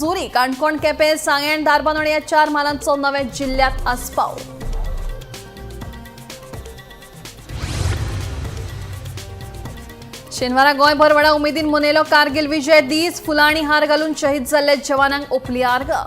मंजुरी. काणकोण, केपें, सांगें, धारबांदोडें ह्या 4 म्हालांचो नव्या जिल्ल्यांत आस्पाव. शेनवारा गोंयभर व्हडा उमेदीन मनयलो कारगिल विजय दीस. फुलां आनी हार घालून शहीद जाल्ल्या जवानांक ओंपली आर्गां.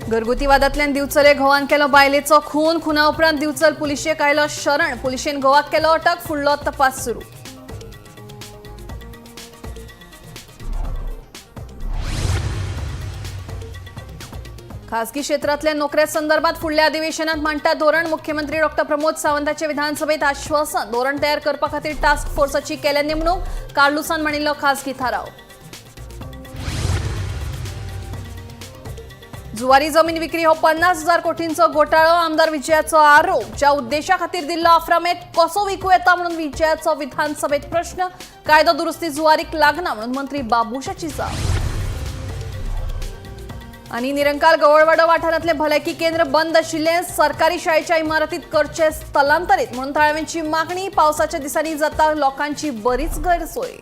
घरगुती वादांतल्यान दिवचले घोवान केलो बायलेचो खून. खुना उपरांत दिवचल पुलिशेक आयलो शरण. पुलिशेन घोवाक केलो अटक. फुडलो तपास सुरू. खासगी क्षेत्रातल्या नोकऱ्या संदर्भात फुडल्या अधिवेशनात मांडटा धोरण. मुख्यमंत्री डॉक्टर प्रमोद सावंताचे विधानसभेत आश्वासन. धोरण तयार करपा खातीर टास्क फोर्साची केल्या नेमणूक. कार्लुसान मांडिल्लो खासगी थाराव. जुवारी जमीन विक्री हो 50,000 कोटींचो घोटाळो. आमदार विजयाचो आरोप. ज्या उद्देशा खातीर दिल्लो आफ्रामेत कसो विकू येता म्हणून विजयाचो विधानसभेत प्रश्न. कायदो दुरुस्ती जुवारीक लागना म्हणून मंत्री बाबूशाची जाप. आणि निरंकाल गवळवाडो वाठारांतले भलायकी केंद्र बंद आशिल्ले सरकारी शाळेच्या इमारतीत करचे स्थलांतरीत म्हणून थळाव्यांची मागणी. पावसाच्या दिसांनी जाता लोकांची बरीच गैरसोय.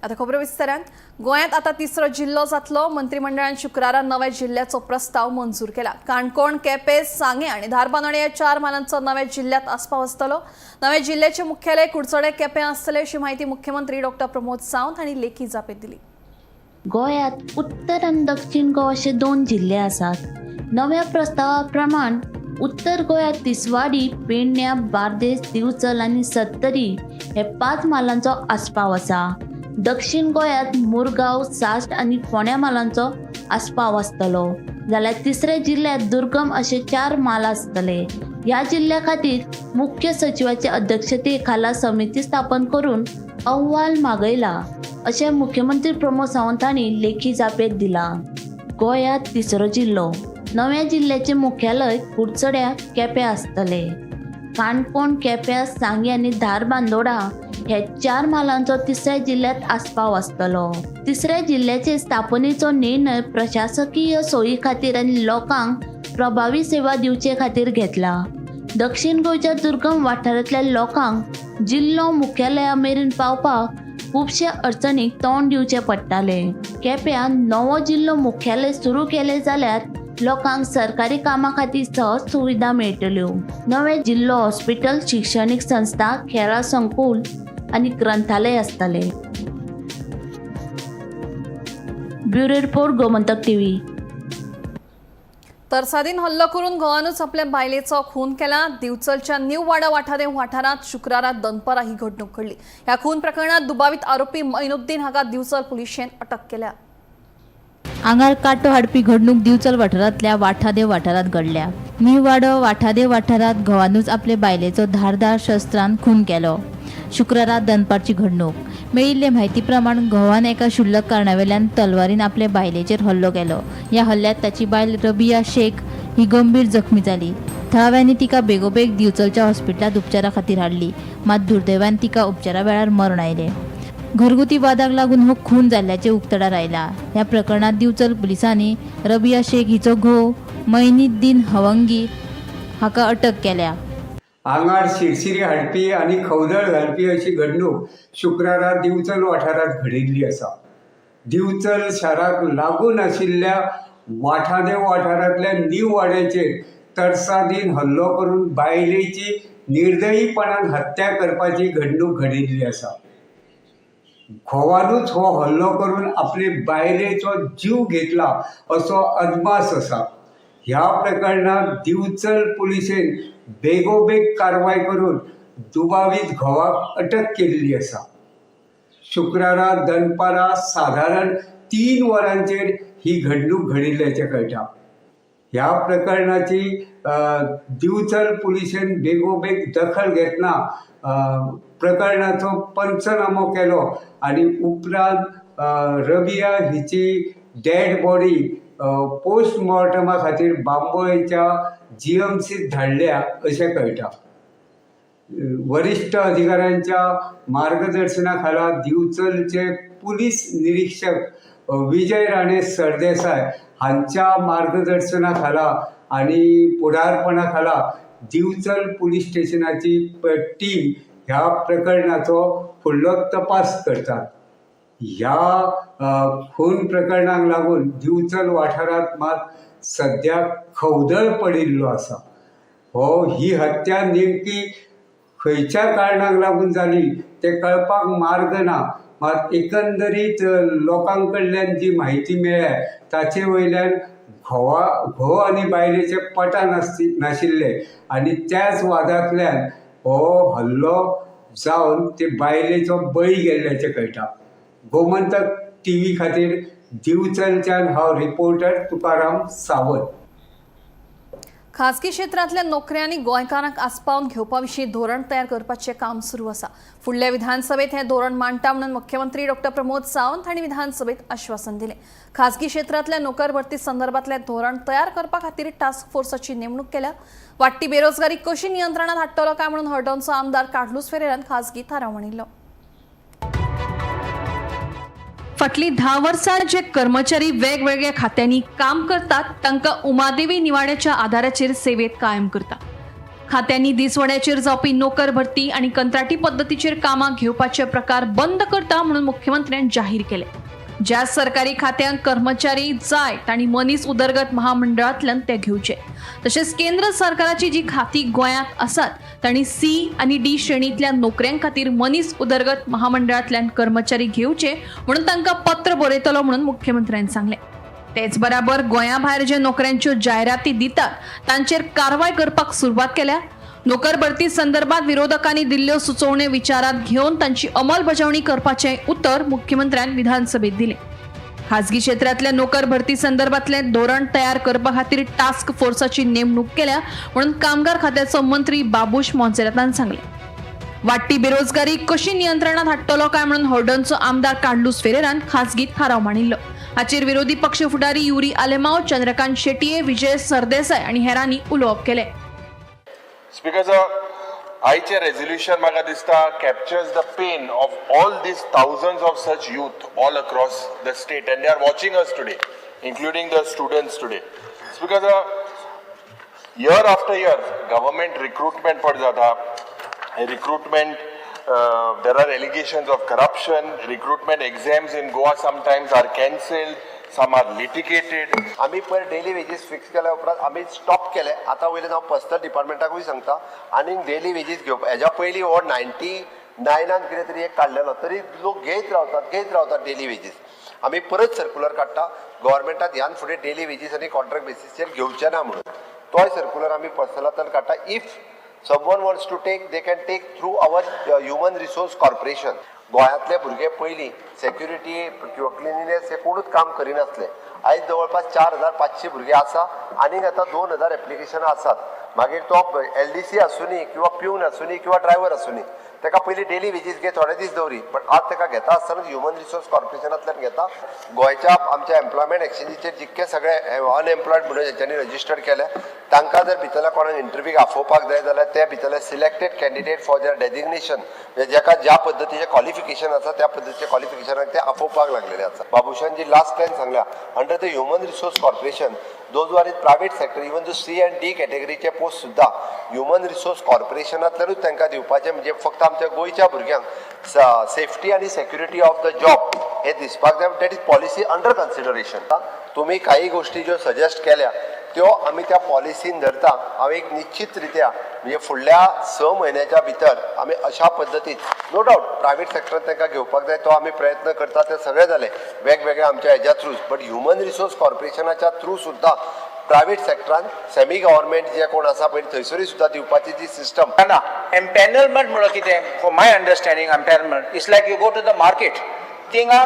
आता खबरो विस्तारान. गोंयांत आता तिसरो जिल्लो जातलो. मंत्रिमंडळान शुक्रारा नव्या जिल्ह्याचो प्रस्ताव मंजूर केला. काणकोण, केपें, सांगें आनी धारबांदोडें ह्या 4 म्हालांचो नव्या जिल्ह्यात आस्पाव आसतलो. नव्या जिल्ह्याचे मुख्यालय कुडचडे केपें आसतलें अशी माहिती मुख्यमंत्री डॉक्टर प्रमोद सावंत हांणी लेखी जापेत दिली. गोंयांत उत्तर आनी दक्षिण गोवा अशे 2 जिल्ले आसात. नव्या प्रस्तावा प्रमाण उत्तर गोंयांत तिसवाडी, पेडण्या, बार्देस, दिवचल आनी सत्तरी हे 5 म्हालांचो आस्पाव आसा. दक्षिण गोंयांत मुरगांव, साश्ट आनी फोंड्या म्हालांचो आस्पाव आसतलो. जाल्यार तिसऱ्या जिल्ल्यांत दुर्गम अशे 4 म्हाल आसतले. ह्या जिल्ल्या खातीर मुख्य सचिवाचे अध्यक्षते खाला समिती स्थापन करून अहवाल मागयला अशें मुख्यमंत्री प्रमोद सावंत हांणी लेखी जापेत दिला. गोंयांत तिसरो जिल्लो. नव्या जिल्ल्याचें मुख्यालय कुडचड्या केपें आसतलें. काणकोण, केप्यां, सांगें आनी धारबांदोडा हे 4 म्हालांचो तिसऱ्या जिल्ल्यांत आस्पाव आसतलो. तिसऱ्या जिल्ल्याचे स्थापनेचो निर्णय प्रशासकीय सोयी खातीर आनी लोकांक प्रभावी सेवा दिवचे खातीर घेतला. दक्षिण गोंयच्या दुर्गम वाठारांतल्या लोकांक जिल्लो मुख्यालया मेरेन पावपाक खुबशे अडचणीक तोंड दिवचें पडटालें. केप्यां नवो जिल्लो मुख्यालय सुरू केलें जाल्यार लोकांक सरकारी कामां खातीर सहज सुविधा मेळटल्यो. नवें जिल्लो हॉस्पिटल, शिक्षणीक संस्था, खेळां संकुल आनी ग्रंथालय आसतले. Bureau report, Gomantak TV. तरसादीन हल्लो करून घोवानूच आपल्या बायलेचो खून केला. दिवचलच्या न्यू वाडा वाठारे वाठारांत शुक्रारा दनपारा ही घडणूक घडली. ह्या खून प्रकरणात दुबावीत आरोपी मैनुद्दीन हाका दिवचल पुलिशेन अटक केल्या. आंगार कांटो हाडपी घडणूक दिवचल वाठारांतल्या वाठादेव वाठारांत घडल्या. न्यू वाडो वाठादेव वाठारांत घोवानूच आपले बायलेचो धारदार शस्त्रान खून केलो. शुक्रारा दनपारची घडणूक. मेळिल्ले म्हायती प्रमाण घोवान एका क्षुल्लक कारणावेल्यान तलवारीन आपले बायलेचेर हल्लो केलो. ह्या हल्ल्यांत ताची बायल रबिया शेख ही गंभीर जखमी जाली. थळाव्यांनी तिका बेगोबेग दिवचलच्या हॉस्पिटलांत उपचारा खातीर हाडली. मात दुर्दैवान तिका उपचारा वेळार मरण आयलें. घरगुती वादाक लागून हो खून जाल्ल्याचें उक्तडार आयला. ह्या प्रकरणांत दिवचल पुलिसांनी रबिया शेख हिचो घोव मैनुद्दीन हवंगी हाका अटक केल्या. आंगार शिरशिरी हाडपी आनी खवदळ घालपी अशी घडणूक शुक्रारा दिवचल वाठारांत घडिल्ली आसा. दिवचल शाराक लागून आशिल्ल्या वाठादेव वाठारांतल्या न्यू वाड्याचेर तरसादीन हल्लो करून बायलेची निर्दयीपणान हत्या करपाची घडणूक घडिल्ली आसा. घोवानूच हो हल्लो करून आपले बायलेचो जीव घेतला असो अदमास आसा. ह्या प्रकरणांत दिवचल पुलिशेन बेगोबेग कारवाय करून दुबावीत घोवाक अटक केल्ली आसा. शुक्रारा दनपारा सादारण 3 वरांचेर ही घडणूक घडिल्ल्याचें कळटा. ह्या प्रकरणाची दिवचल पुलिशेन बेगोबेग दखल घेतना प्रकरणाचो पंचनामो केलो आनी उपरांत रबिया हिची डेड बॉडी पोस्टमॉर्टमा खातीर बांबोळेच्या GMCत धाडल्या अशें कळटा. वरिश्ठ अधिकाऱ्यांच्या मार्गदर्शना खाला दिवचलचे पुलीस निरीक्षक विजय राणे सरदेसाय हांच्या मार्गदर्शना खाला आनी फुडारपणा खाला दिवचल पुलीस स्टेशनाची टीम ह्या प्रकरणाचो फुडलो तपास करतात. ह्या खून प्रकरणाक लागून दिवचल वाठारांत मात सद्या खवदळ पडिल्लो आसा. हो ही हत्या नेमकी खंयच्या कारणाक लागून जाली तें कळपाक मार्ग ना. मात एकंदरीत लोकां कडल्यान जी म्हायती मेळ्ळ्या ताचे वयल्यान घोव आनी बायलेचे पटा नाशिल्ले आनी त्याच वादांतल्यान हो हल्लो जावन ते बायलेचो बळी गेल्ल्याचें कळटा. गोमंतक टीव्ही खातीर दिवचलच्यान हांव रिपोर्टर तुकाराम सावंत. खासगी क्षेत्रांतल्या नोकऱ्यांनी गोंयकारांक आस्पावन घेवपा विशीं धोरण तयार करपाचें काम सुरू आसा. फुडल्या विधानसभेत हें धोरण मांडटा म्हणून मुख्यमंत्री डॉक्टर प्रमोद सावंत हांणी विधानसभेत आश्वासन दिलें. खासगी क्षेत्रांतल्या नोकर भरती संदर्भातलें धोरण तयार करपा खातीर टास्क फोर्साची नेमणूक केल्या. वाडटी बेरोजगारी कशी नियंत्रणात हाडटलो काय म्हणून हळदणचो आमदार कार्लुस फेरेरान खासगी थाराव मांडिल्लो. फाटलीं 10 वर्सां जे कर्मचारी वेगवेगळ्या खात्यांनी काम करतात तांकां उमादेवी निवाड्याच्या आधाराचेर सेवेत कायम करता. खात्यांनी दिसवड्याचेर जावपी नोकर भरती आनी कंत्राटी पद्दतीचेर कामां घेवपाचे प्रकार बंद करता म्हणून मुख्यमंत्र्यान जाहीर केले. ज्या सरकारी खात्यांक कर्मचारी जाय तांणी मनीस उदरगत महामंडळांतल्यान ते घेवचे. तशेंच केंद्र सरकाराची जी खाती गोंयांत आसात तांणी सी आनी डी श्रेणींतल्या नोकऱ्यां खातीर मनीस उदरगत महामंडळांतल्यान कर्मचारी घेवचे म्हणून तांकां पत्र बरयतलो म्हणून मुख्यमंत्र्यान सांगलें. तेच बराबर गोंया भायर जे नोकऱ्यांच्यो जायराती दितात तांचेर कारवाय करपाक सुरवात केल्या. नोकर भरती संदर्भात विरोधकांनी दिल्ल्यो सुचोवण्यो विचारात घेवन तांची अंमलबजावणी करपाचें उतर मुख्यमंत्र्यान विधानसभेत दिलें. खासगी क्षेत्रांतल्या नोकर भरती संदर्भातलें धोरण तयार करपा खातीर टास्क फोर्साची नेमणूक केल्या म्हणून कामगार खात्याचो मंत्री बाबूश मोन्सेरातान सांगलें. वाडटी बेरोजगारी कशी नियंत्रणात हाडटलो काय म्हणून हळदणचो आमदार कार्लुस फेरेरान खासगी थाराव मांडिल्लो. हाचेर विरोधी पक्ष फुडारी युरी आलेमाव, चंद्रकांत शेटये, विजय सरदेसाय आनी हेरांनी उलोवप केलें. स्पीकर सर, आयचें रेजोल्युशन म्हाका दिसता captures the pain of all these thousands of such youth all across the state and they are watching us today, including the students today. Speaker sir, year after year government recruitment पण जाता. Recruitment, there are allegations of corruption. Recruitment exams in Goa sometimes are cancelled, some are litigated. आमी पयर daily wages fix केल्या उपरांत आमी stop केले. आतां वयल्यान हांव पर्सनल डिपार्टमेंटाकूय सांगता आनीक डेली वेजीस घेवपा. हेज्या पयलीं हो 99 कितें तरी एक काडलेलो, तरी लोक घेयत रावतात डेली वेजीस. आमी परत सर्कुलर काडटा गव्हर्मेंटात ह्यान फुडें डेली वेजीस आनी कॉन्ट्रॅक्ट बेसीसचेर घेवचे ना म्हणून. तोय सर्कुलर आमी पर्सनलांतल्यान काडटा. If someone wants to take, they can take through our human resource corporation. गोंयांतले भुरगे पयलीं सेक्युरिटी किंवा क्लिनिनेस हे कोणूच काम करिनासले. आयज जवळपास 4500 भुरगे आसा आनीक आतां 2000 एप्लिकेशनां आसात. मागीर तो LDC आसुनी किंवा प्यून आसुनी किंवा ड्रायव्हर आसुनी, ताका पयलीं डेली वेजीस घे, थोडे दीस दवरी, बट आज ताका घेता आसतना ह्युमन रिसोर्स कॉर्पोरेशनांतल्यान घेता. गोंयच्या आमच्या एम्प्लॉयमेंट एक्सचेंजीचेर जितके सगळे अनएम्प्लॉयड म्हणून जेंच्यांनी रजिस्टर्ड केल्या तांकां जर भितरल्या कोणाक इंटरव्यूक आफोवपाक जाय जाल्यार ते भितरले selected candidate for their designation, म्हणजे जेका ज्या पद्दतीचें क्वॉलिफिकेशन आसा त्या पद्दतीचें क्वॉलिफिकेशनाक ते आफोवपाक लागलेले आसा. बाबूशान जी लास्ट टायम सांगल्या, under the human resource corporation those are in private sector, even जो सी अँड डी कॅटेगरीचे पोस्ट सुद्दां ह्युमन रिसोर्स कॉर्पोरेशनांतल्यानूच तांकां दिवपाचें. म्हणजे फक्त आमच्या गोंयच्या भुरग्यांक सेफ्टी आनी सेक्युरिटी ऑफ the job हे दिसपाक जाय. That is policy under consideration. तुमी काही गोष्टी ज्यो सजेस्ट केल्या त्यो आमी त्या पॉलिसीन धरता. हांव एक निश्चित रित्या म्हणजे फुडल्या 6 म्हयन्याच्या भितर आमी अशा पद्दतीन, नो डावट प्रायवेट सेक्टरान तांकां घेवपाक जाय, तो आमी प्रयत्न करता. ते सगळे जाले वेगवेगळे आमच्या हेज्या थ्रूज, बट ह्युमन रिसोर्स कॉर्पोरेशनाच्या थ्रू सुद्दां प्रायवेट सेक्टरान सेमी गव्हर्मेंट जे कोण आसा पळय थंयसरूय सुद्दां दिवपाची जी सिस्टम. ना, एम्पॅनलमेंट म्हणल्यार कितें? For my understanding, empanelment is like you go to the market, थिंगा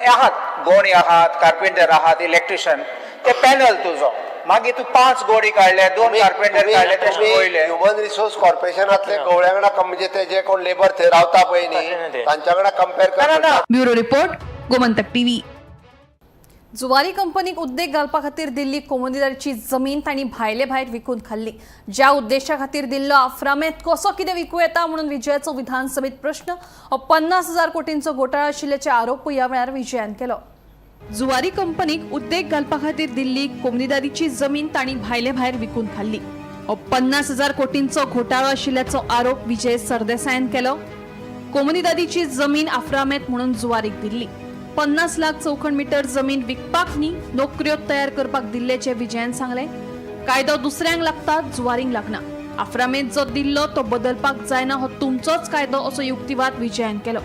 आहात गोणी आहात, कार्पेंटर आहात, इलेक्ट्रिशियन, ते पॅनल तुजो. मागीर तूं 5 गोडी काडले, 2 कार्पेंटर काडले, तशें वयले ह्युमन रिसोर्स कॉर्पोरेशनांतले गवळ्या वांगडा, म्हणजे ते जे कोण लेबर थंय रावता पळय न्ही तांच्या वांगडा कंपेर ना ना. Bureau report, Gomantak TV. Zuari कंपनीक उद्देग घालपा खातीर दिल्ली कोमुनिदारीची जमीन तांणी भायले भायर विकून खाल्ली. ज्या उद्देशा खातीर दिल्लो आफ्रामेत कसो कितें विकूं येता म्हणून विजयाचो विधानसभेत प्रश्न. हो 50,000 कोटींचो घोटाळो आशिल्ल्याचे आरोपूय ह्या वेळार विजयान केलो. जुवारी कंपनीक उद्देग घालपा खातीर दिल्ली कोमुनिदादीची जमीन तांणी भायले भायर विकून खाल्ली. हो 50,000 कोटींचो घोटाळो आशिल्ल्याचो आरोप विजय सरदेसायान केलो. कोमुनिदादीची जमीन आफ्रामेत म्हणून जुवारीक दिल्ली. 50 लाख चौखण मीटर जमीन विकपाक न्ही, नोकऱ्यो तयार करपाक दिल्ल्याचें विजयान सांगलें. कायदो दुसऱ्यांक लागता, जुवारींक लागना. आफ्रामेत जो दिल्लो तो बदलपाक जायना, हो तुमचोच कायदो असो युक्तिवाद विजयान केलो.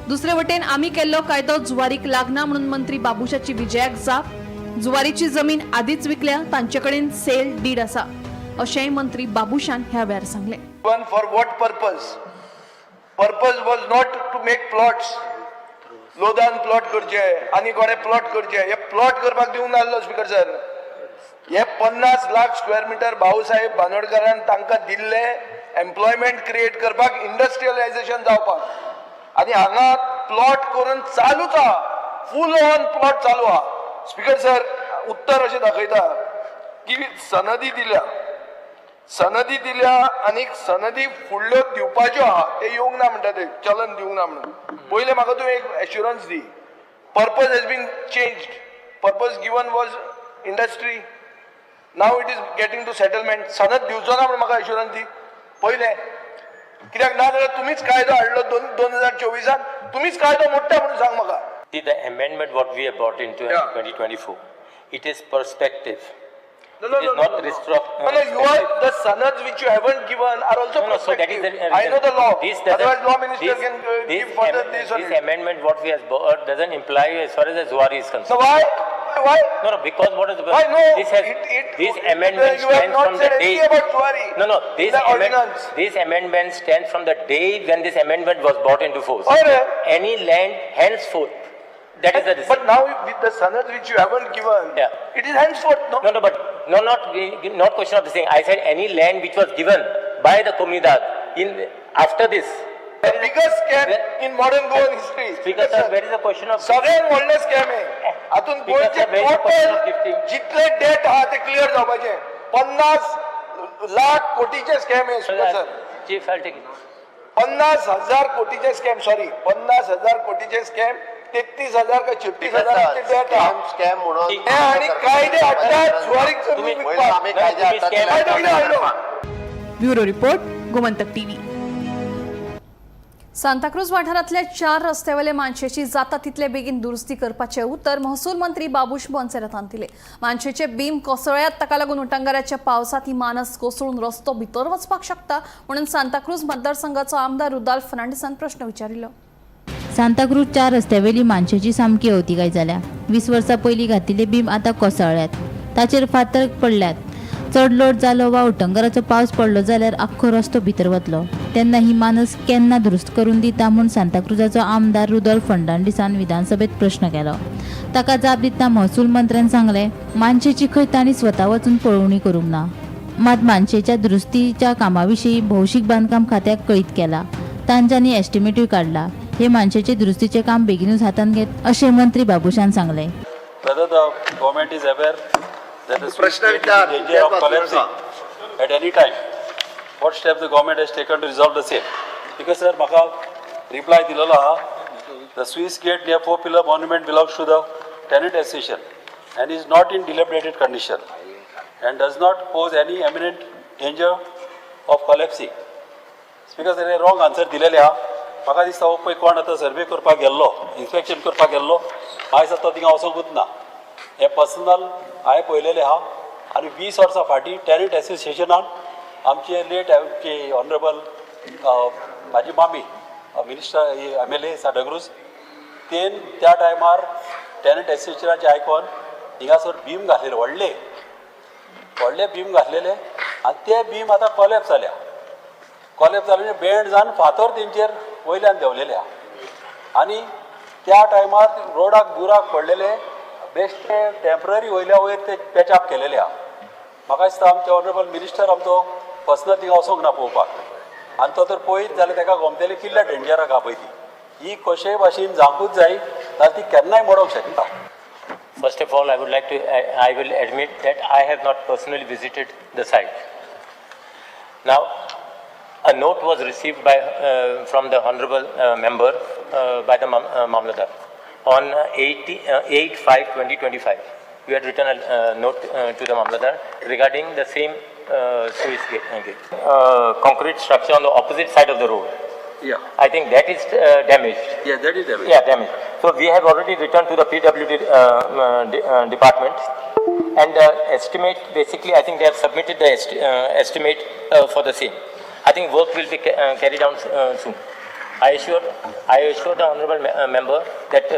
दुसरे वटेन आमी केल्लो कायदो जुवारीक लागना म्हणून मंत्री बाबुशाची विजयाक जाप. जुवारीची जमीन आदीच विकल्या, तांचे कडेन सेल did आसा, अशेंय मंत्री बाबुशान ह्या वेळार सांगलें. One for what purpose? Purpose was not to make plots. लोदान plot करचे आनी कोणे प्लॉट करचे, हे प्लॉट करपाक दिवंक नासलो स्पीकर सर. हे 50 लाख स्क्वेअर मिटर भाऊसाहेब बांदोडकारान तांकां दिल्ले एम्प्लॉयमेंट क्रिएट करपाक, इंडस्ट्रियलायझेशन जावपाक. आनी हांगा प्लॉट करून चालूच आहा, फूल ऑन प्लॉट चालू आहा. स्पीकर सर, उत्तर अशें दाखयता की सनदी दिल्या, सनदी दिल्या आनी सनदी फुडल्यो दिवपाच्यो आहा, ते येवंक ना म्हणटा, ते चलन दिवंक ना म्हणून. पयलें म्हाका तूं एक assurance the, purpose has been changed. Purpose given was industry, now it is getting to settlement. सनद दिवचो ना म्हणून म्हाका एश्युरन्स दी पयलें, कित्याक ना जाल्यार तुमीच कायदो हाडलो 2024 तुमीच कायदो मोडटा म्हणून सांग म्हाका. See, the amendment what we have brought into 2024, it is perspective. No, no, It is no, no, not no, no. restruct- No, no, you are, the sanads which you haven't given are also No, no, so that is prospective. the I know the law. This doesn't- Otherwise, law minister this- can this give further this on This it. amendment what we have brought doesn't imply as far as the Zuari is concerned. So why? Why? No, no, because what is the Why no? This has this amendment You have stands not from the said day. anything about Zuari. No, no, this The ordinance. This amendment stands from the day when this amendment was brought into force. Alright. Any land henceforth, that is the decision. But now with the sanads which you haven't given, Yeah. it is henceforth, no? No, no, but no, not question of the thing. I said any land which was given by the Comunidad in after this. The biggest scam in modern Goan history. Speaker sir, where is the question of सगळ्यात व्हडलें scam हे. हातून Speaker गोंयचे sir, where is the question total of gifting? जितले date आहा ते clear जावपाचे. 50 लाख कोटीचे स्कॅम हे speaker sir. Chief, I'll take it. 50,000 कोटीचे स्कॅम, सॉरी, 50,000 कोटीचे स्कॅम, 33,000 काय 36,000 डेट आहा. स्कॅम म्हणून हे आणि कायदे हाडटात जुवारीक जमीन पयलीं आमी विकपाक. कायदे तुम्ही हाडटात scam- कायदो कितें हाडलो? Bureau report, Gomantak TV. Santacruz वाठारांतल्या 4 रस्त्यावेले मानशेची जाता तितले बेगीन दुरुस्ती करपाचें उतर महसूल मंत्री बाबूश मोन्सेरातान दिलें. मानशेचे बीम कोसळ्यात, ताका लागून उटंगाराच्या पावसांत ही मानस कोसळून रस्तो भितर वचपाक शकता म्हणून सांताक्रूज मतदारसंघाचो आमदार रुदाल्फ फर्नांडीसान प्रश्न विचारिल्लो. सांताक्रूज 4 रस्त्यावेली मानशेची सामकी अवतिकाय जाल्या. 20 वर्सां पयलीं घातिल्ले बीम आतां कोसळ्ळ्यात, ताचेर फातर पडल्यात. चड लोड जालो वा उटंगराचो पावस पडलो जाल्यार आख्खो रस्तो भितर वतलो. तेन्ना ही मानस केन्ना दुरुस्त करून दिता म्हूण सांताक्रुजाचो आमदार रुदोल्फ फर्नांडीसान विधानसभेत प्रश्न केलो. ताका जाप दितना महसूल मंत्र्यान सांगलें, मानशेची खंय तांणी स्वता वचून पळोवणी करूंक ना, मात मानशेच्या दुरुस्तीच्या कामा विशीं भौशीक बांदकाम खात्याक कळीत केला, तांच्यांनी एस्टिमेटूय काडला. हे मानशेचे दुरुस्तीचें काम बेगिनूच हातांत घेत अशें मंत्री बाबूशान सांगलें. Whether the government is aware that the प्रश्न Swiss विचार, gate is in danger of तेच collapsing at any time, what steps the government has taken to resolve the same? Because sir, म्हाका reply दिलेलो आहा, the Swiss gate near four pillar monument belongs to the tenant association and is not in dilapidated condition and does not pose any imminent danger of collapsing. Speaker sir, हे wrong answer दिलेले आहा. म्हाका दिसता हो पळय कोण आतां survey करपाक गेल्लो, इन्स्पेक्शन करपाक गेल्लो, म्हाका दिसता तो थिंगा वचोंकूच ना. हें पर्सनल हांवें पळयलेलें आहा. आनी 20 वर्सां फाटीं टॅनंट एसोसिएशनान आमचे लेट आमचे ऑनरेबल म्हाजी मामी मिनिस्टर MLA Santacruz तेन त्या टायमार टॅनंट एसोसिएशनाचे आयकॉन हिंगासर बीम घातलेले, व्हडले व्हडले बीम घातलेले आनी ते बीम आतां कॉलेप्स जाल्या. कॉलेप्स जाले म्हणजे बेंड जावन फातर तेंचेर वयल्यान देंवलेले आहा. आनी त्या टायमार रोडाक बुराक पडलेले बेश्टे टेंपररी वयल्या वयर ते पॅचअप केलेले आहा. म्हाका दिसता आमचे ऑनरेबल मिनिस्टर आमचो पर्सनल थिंगा वचोंक ना पळोवपाक, आनी तो तर पळयत जाल्यार ताका गोमतेले कितल्या डेंजराक आहा पळय ती. ही कशेय भाशेन जावंकूच जाय, नाल्यार ती केन्नाय मोडोंक शकता. First of all, I would like to, I will admit that I have not personally visited the site. Now, a note was received by, from the honorable member by the Mamlatdar. On 8/5/2025, we had written a note to the Mamlatdar regarding the same sluice gate. Concrete structure on the opposite side of the road. Yeah. I think that is damaged. Yeah, that is damaged. Yeah, damaged. So we have already written to the PWD department and estimate, basically I think they have submitted the estimate for the same. I think work will be carried out soon. I assure the honorable member that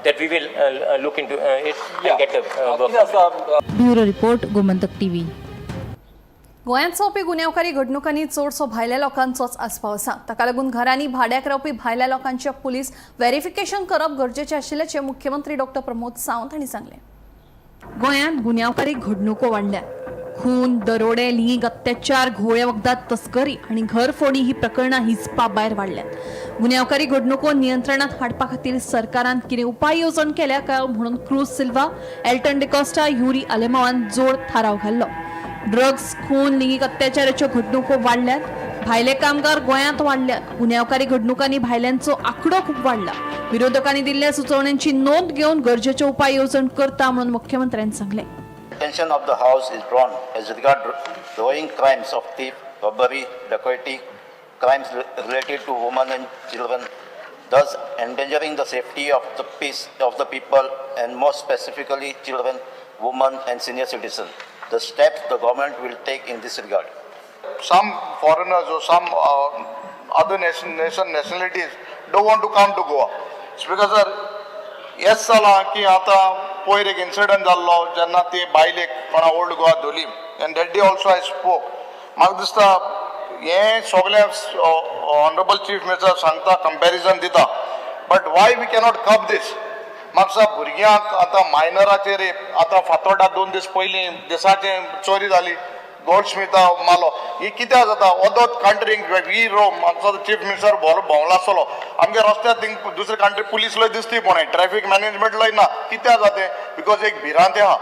that we will look into it and get the work. कितें आसा bureau report, Gomantak TV. गोंयांत जावपी गुन्यांवकारी घडणुकांनी चडसो भायल्या लोकांचोच आस्पाव आसा. ताका लागून घरांनी भाड्याक रावपी भायल्या लोकांचे पुलीस व्हेरिफिकेशन करप गरजेचें आशिल्ल्याचें मुख्यमंत्री डॉक्टर प्रमोद सावंत हांणी सांगलें. गोंयांत गुन्यांवकारी घडणुको वाडल्यात. खून, दरोडे, लिंगीक अत्याचार, घुंवळे वखदां तस्करी आनी घरफोडी ही प्रकरणां हिसपा भायर वाडल्यात. गुन्यांवकारी घडणुको नियंत्रणात हाडपा खातीर सरकारान कितें उपाय येवजण केल्या काय म्हणून क्रूज सिल्वा, एल्टन डिकॉस्टा, युरी आलेमावान जोड थाराव घाल्लो. ड्रग्स, खून, लिंगीक अत्याचाराच्यो घडणुको वाडल्यात. भायले कामगार गोंयांत वाडल्यात. गुन्यांवकारी घडणुकांनी भायल्यांचो आंकडो खूब वाडला. विरोधकांनी दिल्ल्या सुचोवण्यांची नोंद घेवन गरजेचे उपाय येवजण करता म्हणून मुख्यमंत्र्यांनी सांगलें. Attention of the House is drawn as regard growing crimes of theft, robbery, dacoity, crimes related to women and children, thus endangering the safety of the peace of the people and more specifically children, women and senior citizens. The steps the government will take in this regard. Some foreigners or some other nationalities don't want to come to Goa. Speaker sir, हेच जालां की आतां पयर एक incident जाल्लो जेन्ना ती बायलेक कोणा ओल्ड गोवा धरली and that day also I spoke. म्हाका दिसता हें सगळें ऑनरेबल चीफ मिनिस्टर सांगता, कंपॅरिजन दिता, but why we cannot कब दीस? म्हाका दिसता भुरग्यांक आतां मायनराचेर आतां फातोर्डा 2 दीस पयलीं दिसाचें चोरी जाली, गोल्ड स्मिथा मालो. ही कित्याक जाता? अदर कंट्रीक we Rome. म्हाका चीफ मिनिस्टर भोंवलो भोंवलो आसतलो. आमगे रस्त्यार थिंग दुसरे कंट्री पुलीस लय दिसती पळय, ट्रॅफिक मॅनेजमेंट लय ना. कित्याक जाते? Because एक भिरांत आहा.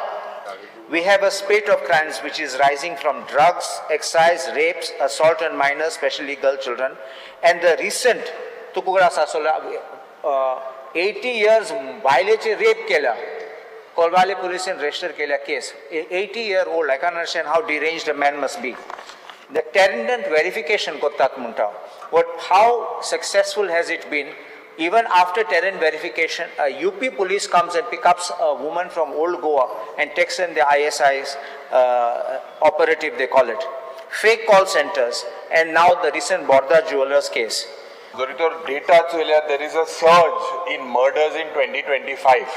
We have a spate of crimes which is rising from drugs, excise, rapes, assault on minors, especially girl children. And the recent, तुका आसा 80 years बायलेचे रेप केल्या. कोलवाले पुलिसेन रजिस्टर केल्या case. 80 year old, I can understand how deranged a man must be. The tenant verification करतात म्हणटा. But how successful has it been? Even after tenant verification, a UP police comes and picks up a woman from Old Goa and takes in the ISI's operative, they call it. Fake call centers, and now the recent Borda jewelers case. जरी तर data चोयल्यार there is a surge in murders in 2025.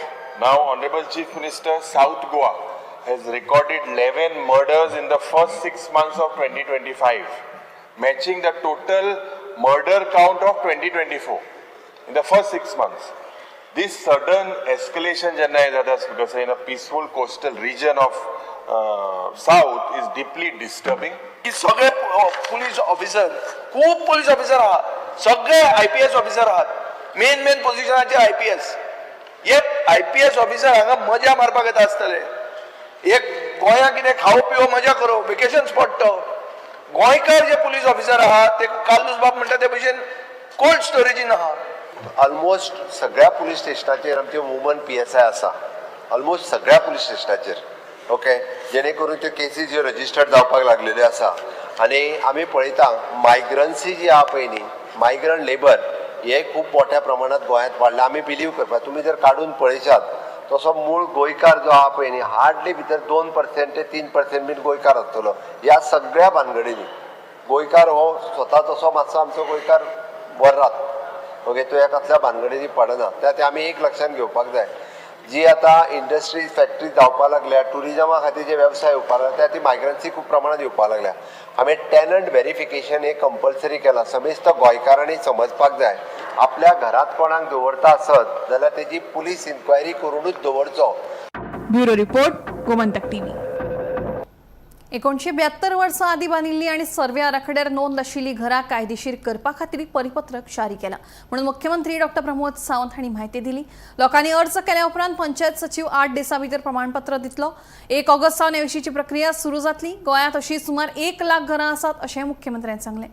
Now, Honorable Chief Minister, South Goa has recorded 11 murders in the first 6 months of 2025, matching the total murder count of 2024 in the first 6 months. This sudden escalation जेन्ना हें जाता, because in a peaceful coastal region of South, is deeply disturbing. की सगळे police officer, खूब police officer आहात, सगळे IPS officer आहात, main main पोझिशनाचे IPS. हे आयपीएस ऑफिसर हांगा मजा मारपाक येता आसतले. एक गोंया कितें खावो पिवो, मजा करो, वेकेशन स्पॉट तो. गोंयकार जे पुलीस ऑफिसर आहात ते कार्लूस बाब म्हणटा ते भशेन कोल्ड स्टोरेजीन आहा. ऑलमोस्ट सगळ्या पुलीस स्टेशनाचेर आमचे वुमन पीएसआय आसा, ऑलमोस्ट सगळ्या पुलीस स्टेशनाचेर, ओके, जेणे करून त्यो केसीस ज्यो रजिस्टर्ड जावपाक लागलेल्यो आसा. आनी आमी पळयता, मायग्रन्सी जी आहा पळय न्ही, मायग्रंट लेबर हे खूब मोठ्या प्रमाणात गोंयांत वाडला. आमी बिलीव करपाक, तुमी जर काडून पळयशात, तसो मूळ गोंयकार जो आहा पळय न्ही, हार्डली भितर 2% ते 3% बीन गोंयकार आसतलो. ह्या सगळ्या भानगडींनी गोंयकार हो स्वता तसो मातसो आमचो गोंयकार बरो रावता, ओके, तो ह्या कसल्या भानगडींनी पडना. त्या ते आमी एक लक्षात घेवपाक जाय, जी आतां इंडस्ट्रीज, फॅक्टरी जावपाक लागल्या, टुरिजमा खातीर जे वेवसाय येवपाक लागल्या, त्या ती मायग्रन्सी खूब प्रमाणात येवपाक लागल्या. आमी टॅनंट व्हेरिफिकेशन हे कंपल्सरी केलां. समेस्त गोंयकारांनी समजपाक जाय, आपल्या घरात कोणाक दवरता आसत जाल्यार तेजी पुलीस इन्क्वायरी करुनूच दवरचो. Bureau report, Gomantak TV. 1972 वर्सां आदीं बांदिल्ली आनी सर्वे आराखड्यार नोंद आशिल्ली घरां कायदेशीर करपा खातीर परिपत्रक जारी केलां म्हणून मुख्यमंत्री डॉक्टर प्रमोद सावंत हांणी म्हायती दिली. लोकांनी अर्ज केल्या उपरांत पंचायत सचीव 8 दिसां भितर प्रमाणपत्र दितलो. 1 ऑगस्ट सावन हे विशींची प्रक्रिया सुरू जातली. गोंयांत अशी सुमार 1 लाख घरां आसात अशें मुख्यमंत्र्यान सांगलें.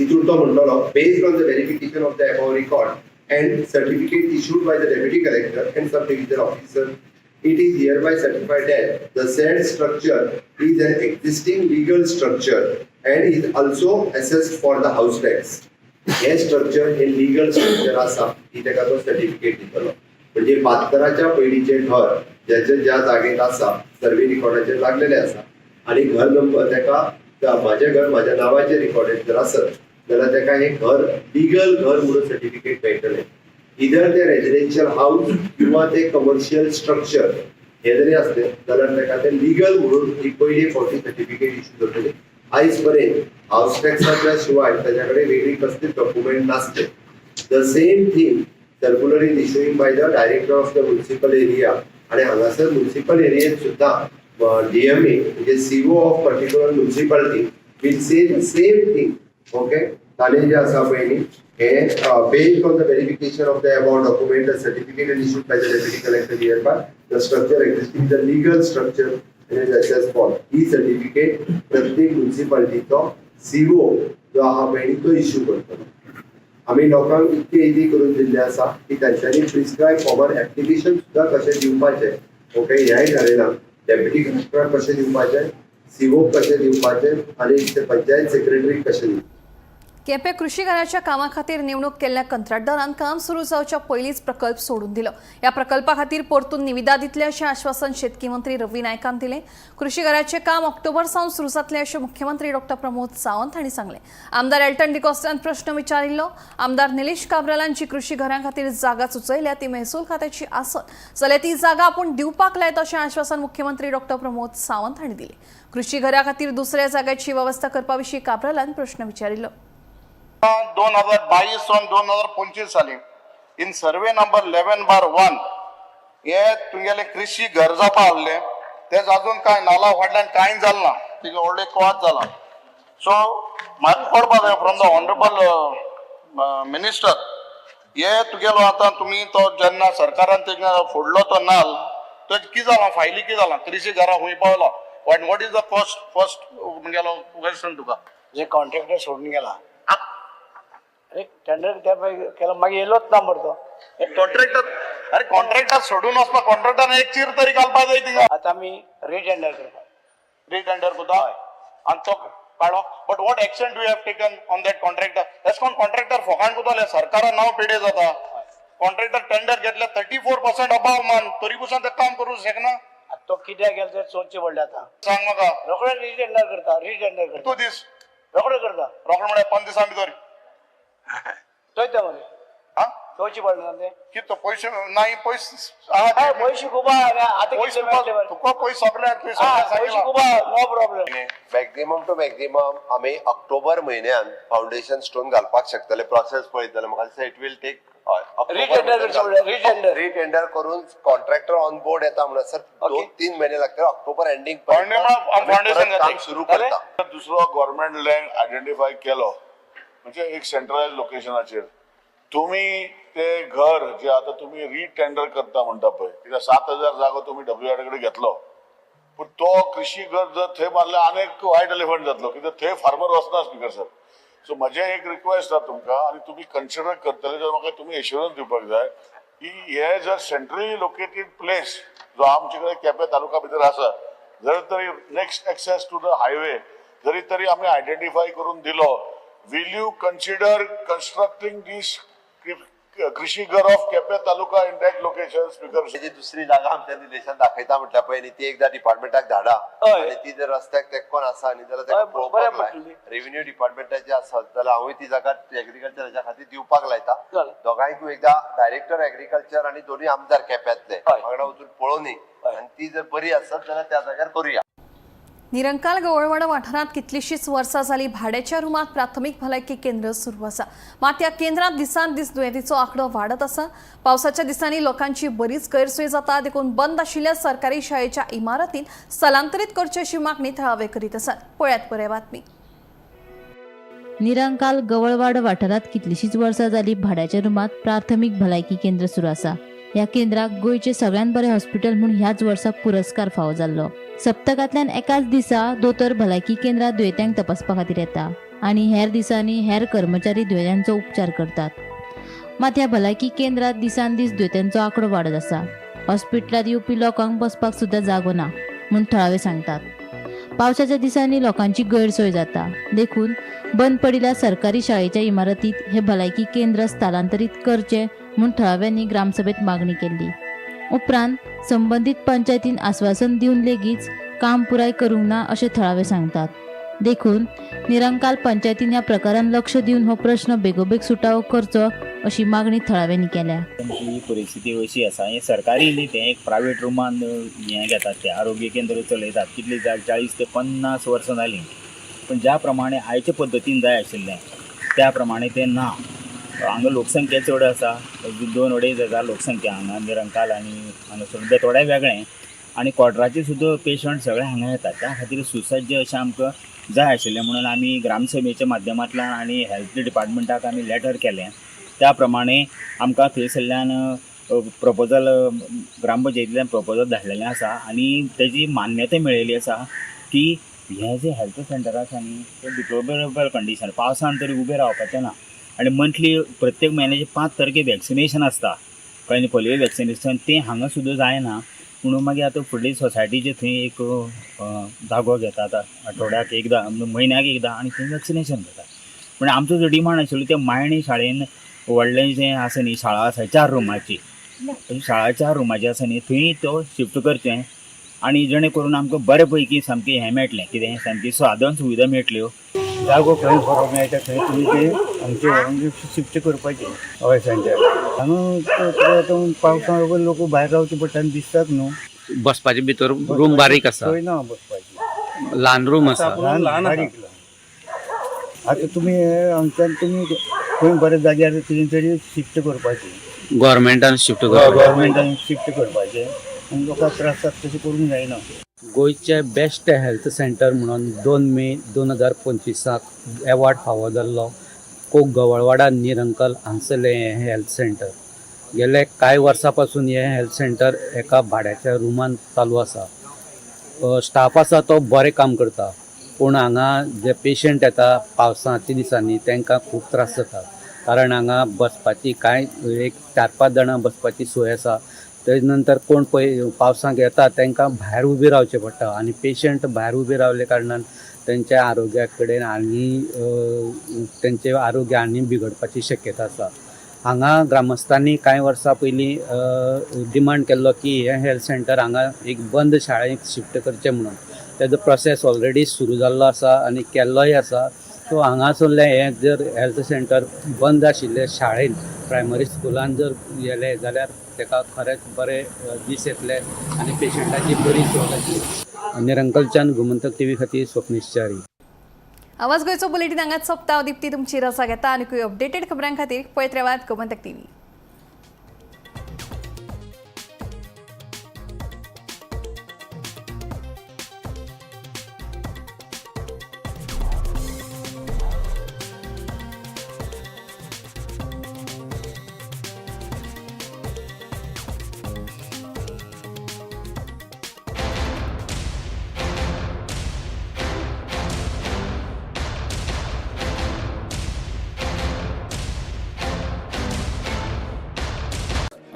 तितून तो म्हणटलो, based on the verification of the above record and certificate issued by the deputy collector and sub division officer, it is hereby certified that the said structure is an existing legal structure and is also assessed for the house tax. हे structure हे legal structure आसा की ताका तो certificate दितलो. म्हणजे 72च्या पयलींचें घर ज्याचे ज्या जागेत आसा, सर्वे रिकॉर्डाचेर लागलेलें आसा आनी घर नंबर ताका म्हाजें घर म्हाज्या नांवाचेर रिकॉर्डेड जर आसत जाल्यार ताका हें घर लिगल घर म्हणून सर्टिफिकेट मेळटलें. इधर ते रेजिडेन्शियल हाऊस किंवा ते कमर्शियल स्ट्रक्चर हे जरी असले जाल्यार ताका ते लिगल म्हणून ही पयली फावटी सर्टिफिकेट इश्यू जातले. आयज पर्यंत हाऊस टॅक्साच्या शिवाय ताच्या कडेन वेगळी कसलीच डॉक्युमेंट नासले. The same thing circular is issuing by the director of the municipal area आणि हांगासर म्युन्सिपल एरियेत सुद्दां डीएमए म्हणजे CO of particular municipality will say the same thing, okay. ताणें जें आसा पळय न्ही, हे based on the verification of the above document, the certificate issued by the deputy collector, hereby the structure existing the legal structure and is assessed for he certificate प्रत्येक म्युन्सिपालिटीचो CO जो आहा पळय न्ही तो इश्यू करतलो. आमी लोकांक इतके इजी करून दिल्ले आसा की तांच्यांनी प्रिस्क्रायब फॉर्मार एप्लिकेशन सुद्दां कशें दिवपाचें, ओके, हेंय थारयलां. डेप्युटी कलेक्टराक कशें दिवपाचें, सीओ कशें दिवपाचें आनी पंचायत सेक्रेटरीक कशें दिवपाचें. केपें कृषी घराच्या कामा खातीर नेमणूक केल्ल्या कंत्राटदारान काम सुरू जावच्या पयलींच प्रकल्प सोडून दिलो. ह्या प्रकल्पा खातीर परतून निविदा दितले अशें आश्वासन शेतकी मंत्री रवी नायकान दिलें. कृषी घराचें काम ऑक्टोबर सावन सुरू जातलें अशें मुख्यमंत्री डॉक्टर प्रमोद सावंत हांणी सांगलें. आमदार एल्टन डिकॉस्टान प्रश्न विचारिल्लो. आमदार निलेश काब्रालान जी कृषी घरां खातीर जागा सुचयल्या ती महसूल खात्याची आसत जाल्यार ती जागा आपूण दिवपाक लायत अशें आश्वासन मुख्यमंत्री डॉक्टर प्रमोद सावंत हांणी दिलें. कृषी घरा खातीर दुसऱ्या जाग्याची वेवस्था करपा विशीं काब्रालान प्रश्न विचारिल्लो. 2022 सावन 2025 साली in survey number 11/1 हे तुमगेलें कृषी घर जावपा आहलें. तेच अजून कांय नाला फाटल्यान कांय जालें ना. तिका व्हडलें कोवात जाला. सो म्हाका कळपा जाय फ्रॉम the honourable minister, हे तुगेलो आतां तुमी तो जेन्ना सरकारान तेंका फोडलो तो नाल, तो कितें जालां, फायली कितें जालां, कृषी घरां खंय पावला and what is the cost? First मुगेलो question तुका. जे कॉन्ट्रॅक्टर सोडून गेला, अरे टेंडर त्या केला, मागीर येयलोच ना मरे तो. कॉन्ट्रॅक्टर, अरे कॉन्ट्रॅक्टर सोडून वचपा, कॉन्ट्रॅक्टरान एक चीर तरी घालपा जाय थिंगा. आतां आमी रिटेंडर करता. रिटेंडर करता आनी तो काडो, but what action do have taken on that contractor? एश कोन कॉन्ट्रॅक्टर फोकाण करताले, सरकारा नांव पेडे जाता. कॉन्ट्रॅक्टर टेंडर घेतले 34% अबाव मान, तरी पसून ते काम करूंक शकना. आतां तो कित्याक गेलो तें सोदचें पडलें आतां. सांग म्हाका. रोखडे रिटेंडर करता, रिटेंडर करता. तूं दीस. रोखडे करता. रोखडे म्हळ्यार 5 दिसां भितर? चोयता मरे. हा. चोवचें पडलें ना तें. कितें पयशे नाही, पयशे? हय, पयशे खूब आहा आतां. पयशे कितले मेळटले मरे? तुका पयशे सगळे तुवें हा, सगळें पयशे सांगिलां. खूब आहा, no problem. Maximum to maximum आमी ऑक्टोबर म्हयन्यान फावंडेशन स्टोन घालपाक शकतले. प्रोसेस पळयत जाल्यार म्हाका दिसता it will take Retender करचें पडलें, retender. रिटेंडर करून कॉन्ट्रॅक्टर ऑन बोर्ड येता म्हणसर 2-3 म्हयने लागतले. October ending foundation. काम सुरू करता. दुसरो गव्हर्मेंट लँड आयडेंटिफाय केलो, म्हणजे एक सेंट्रलाइज लोकेशनाचेर तुम्ही ते घर जे आता तुम्ही रिटेंडर करता म्हणटा पळय, कित्याक 7000 जागो तुम्ही डब्ल्यू आर कडेन घेतलो, पूण तो कृषी घर जर थंय मारल्यार आनी एक वायट एलिफंट जातलो, कित्याक थंय फार्मर वचना स्पिकर सर. सो म्हजें एक रिक्वेस्ट आसा तुमकां आनी तुमी कन्सिडर करतले जाल्यार म्हाका तुमी एश्युरन्स दिवपाक जाय की हे जर सेंट्रली लोकेटेड प्लेस जो आमचे कडेन केपें तालुका भितर आसा, जर तरी next access to the highway जरी तरी आमी आयडेंटिफाय करून दिलो, will you consider constructing this कृषी घर of Quepem taluka in that location, speaker? जी दुसरी जागा आमच्या निलेशान दाखयता म्हटल्या पळय न्ही, ती एकदा डिपार्टमेंटाक धाडा आनी ती जर रस्त्याक तेंकोन आसा न्ही जाल्यार ताका पळोवपाक लाय. रेव्हेन्यू डिपार्टमेंटाचे आसत जाल्यार हांवूय ती जागा एग्रीकल्चराच्या खातीर दिवपाक लायता. दोगांयकूय एकदा डायरेक्टर एग्रीकल्चर आनी दोनूय आमदार केप्यांतले वांगडा वचून पळोवनी आनी ती जर बरी आसत जाल्यार त्या जाग्यार करुया. निरंकाल गवळवाडो वाठारांत कितलीशीच वर्सां जाली भाड्याच्या रुमात प्राथमीक भलायकी केंद्र सुरू आसा. मात ह्या केंद्रात दिसान दीस दुयेंतीचो आंकडो वाडत आसा. पावसाच्या दिसांनी लोकांची बरीच गैरसोय जाता, देखून बंद आशिल्ल्या सरकारी शाळेच्या इमारतींत स्थलांतरीत करचे अशी मागणी थळावे करीत आसात. पळयात बरे बातमी. निरंकाल गवळवाडो वाठारांत कितलीशीच वर्सां जाली भाड्याच्या रुमात प्राथमीक भलायकी केंद्र सुरू आसा. ह्या केंद्राक गोंयचे सगळ्यात बरें हॉस्पिटल म्हूण ह्याच वर्सा पुरस्कार फावो जाल्लो. सप्तकांतल्यान एकाच दिसा दोतोर भलायकी केंद्रात दुयेंत्यांक तपासपा खातीर येता. आनी हेर दिसांनी हेर कर्मचारी दुयेंतांचो उपचार करतात. मात ह्या भलायकी केंद्रात दिसान दीस दुयेंतांचो आंकडो वाडत आसा. हॉस्पिटलांत येवपी लोकांक बसपाक सुद्दां जागो ना म्हूण थळावे सांगतात. पावसाच्या दिसांनी लोकांची गैरसोय जाता, देखून बंद पडिल्ल्या सरकारी शाळेच्या इमारतीत हे भलायकी केंद्र स्थलांतरीत करचे म्हूण थळाव्यांनी ग्रामसभेत मागणी केल्ली. उपरांत संबंदीत पंचायतीन आस्वासन दिवन लेगीत काम पुराय करूंक ना अशें थळावे सांगतात. देखून निरंकाल पंचायतीन ह्या प्रकारान लक्ष दिवन हो प्रश्न बेगोबेग सुटावो करचो अशी मागणी थळाव्यांनी केल्या. आमची परिस्थिती अशी आसा, हें सरकारी न्ही, तें एक प्रायवेट रुमान हें घेतात, ते आरोग्य केंद्र चलयतात. कितली 40 ते 50 वर्सां जालीं, पूण ज्या प्रमाणे आयचे पद्दतीन जाय आशिल्लें त्या प्रमाणे तें ना. हांगा लोकसंख्या चड आसा, 2-2.5 हजार लोकसंख्या हांगा निरंकाल आनी हांगासर बेतोड्या वेगळें, आनी क्वॉर्टराचे सुद्दां पेशंट सगळे हांगा येतात. त्या खातीर सुसज्ज अशें आमकां जाय आशिल्लें म्हणून आमी ग्रामसभेच्या माध्यमांतल्यान आनी हेल्थ डिपार्टमेंटाक आमी लेटर केलें. त्या प्रमाणे आमकां थंयसरल्यान प्रपोजल ग्रामपंचायतींतल्यान प्रपोजल धाडलेलें आसा आनी तेजी मान्यताय मेळिल्ली आसा की हें जें हेल्थ सेंटर आसा न्ही तें डिप्लोरेबल कंडिशन, पावसान तरी उबें रावपाचें ना. आनी मंथली प्रत्येक म्हयन्याचे 5 तारखे वॅक्सिनेशन आसता, कळ्ळें न्ही, पोलियो वॅक्सिनेशन तें हांगा सुद्दां जायना म्हणून मागीर आतां फुडली सोसायटीचे थंय एक जागो घेतात आठवड्याक एकदां, म्हयन्याक एकदां, आनी थंय वॅक्सिनेशन घेतात. पूण आमचो जो डिमांड आशिल्लो ते मायणी शाळेन व्हडलें जें आसा न्ही शाळा आसा 4 रुमाची, शाळा 4 रुमाची आसा न्ही, थंय तो शिफ्ट करचें आनी जेणे करून आमकां बरे पैकी सामकें हें मेळटलें, कितें सामकी साधन सुविधा मेळटल्यो. जागो खंय बरो मेळटा थंय तुमी ते आमचे व्हरून शिफ्ट करपाचें. हय, सेंटर हांगा आतां पावसा लोक भायर रावचे पडटा आनी दिसतात न्हू. बसपाचे भितर रूम बारीक आसा, थंय ना बसपाची, ल्हान रूम आसा, ल्हान बारीक. आतां तुमी हांगच्यान तुमी खंय बऱ्या जाग्यार कितें तरी शिफ्ट करपाचें, गव्हर्मेंटान शिफ्ट करपाचें, गव्हर्मेंटान शिफ्ट करपाचें आनी लोकांक त्रास जाता तशें करूंक जायना. गोंयचे बेस्ट हेल्थ सेंटर म्हणून 2 मे 2025 एवॉर्ड फावो जाल्लो कोक गवळवाडा निरंकल हांगसरलें हें हेल्थ सेंटर. गेले कांय वर्सां पासून हें हेल्थ सेंटर एका भाड्याच्या रुमान चालू आसा. स्टाफ आसा तो बरें काम करता, पूण हांगा जे पेशंट येता पावसाच्या दिसांनी तांकां खूब त्रास जाता, कारण हांगा बसपाची कांय एक 4-5 जाणां बसपाची सोय आसा. तेज नंतर कोण पळय पावसाक येता तांकां भायर उबें रावचें पडटा आनी पेशंट भायर उबे रावले कारणान तेंच्या आरोग्या कडेन आनी तेंचें आरोग्य आनी बिगडपाची शक्यता आसा. हांगा ग्रामस्थांनी कांय वर्सां पयलीं डिमांड केल्लो की हें हेल्थ सेंटर हांगा एक बंद शाळेंत शिफ्ट करचें म्हणून. तेजो प्रोसेस ऑलरेडी सुरू जाल्लो आसा आनी केल्लोय आसा. सो हांगासरलें हें जर हेल्थ सेंटर बंद आशिल्ले शाळेंत प्रायमरी स्कुलान जर गेलें जाल्यार ताका खरेंच बरे दीस येतले आनी पेशंटाची बरी सोय जातली. निरंकलच्यान गोमंतक टीव्ही खातीर स्वप्नेश च्यारी. आवाज गोंयचो बुलेटीन हांगाच सोंपता. दीप्ती तुमची रजा घेता आनी अपडेटेड खबरां खातीर पळयत रावात गोमंतक टीव्ही.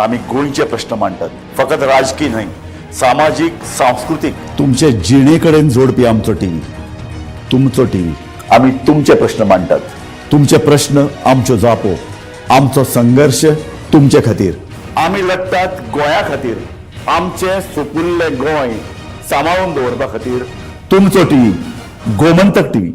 आमी गोंयचे प्रश्न मांडटात, फकत राजकीय न्हय, सामाजीक, सांस्कृतीक, तुमचे जिणे कडेन जोडपी आमचो टीव्ही, तुमचो टीव्ही. आमी तुमचे प्रश्न मांडटात, तुमचे प्रश्न आमच्यो जापो, आमचो संघर्श तुमचे खातीर. आमी लढटात गोंया खातीर, आमचें सुपुल्लें गोंय सांबाळून दवरपा खातीर. तुमचो टीव्ही, गोमंतक टीव्ही.